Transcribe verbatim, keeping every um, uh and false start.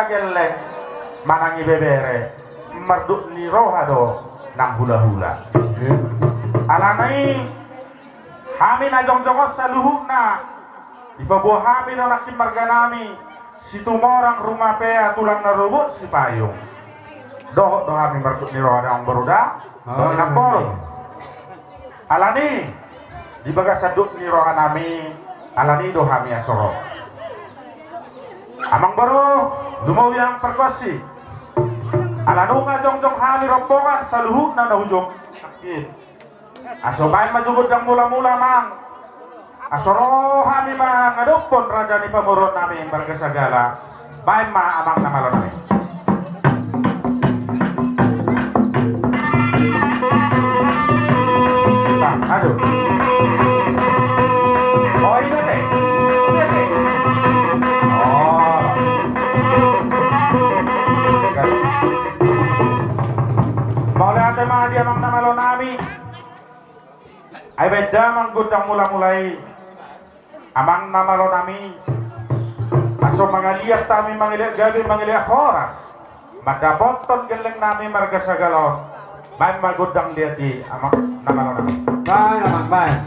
Gelleng manang ibebere, mardut ni roha do nang hulahula. Alani hami na jongjong on saluhutna, dipaboa hami do nangkin marganami Situmorang Rumapea, tulang na robot Sipayung. Dohot do hami mardut ni roha, amang boru da. Alani di bagasan dut ni rohanami, alani do hami asi ro. Amang boru, lumobi amang pargonsi. Ala nunga jongjong hami rombongan saluhutna na hujung. Aso baen ma jo gondang mulamula, amang. Aso ro hami mangadophon raja ni pamoruonnami marga Sagala. Baen ma amang na malonami. Aduh. Oh, ini teh. Ini teh. Oh. Mauliate ma di amang na malonami. Ai baen damang gondang mulamula i. Amang na malonami, aso mangaliat hami, mangaliat gabe, mangaliat horas mandapothon gellengnami marga Sagala on. Baen ma gondang liat i, amang na malonami. Baen, amang, baen.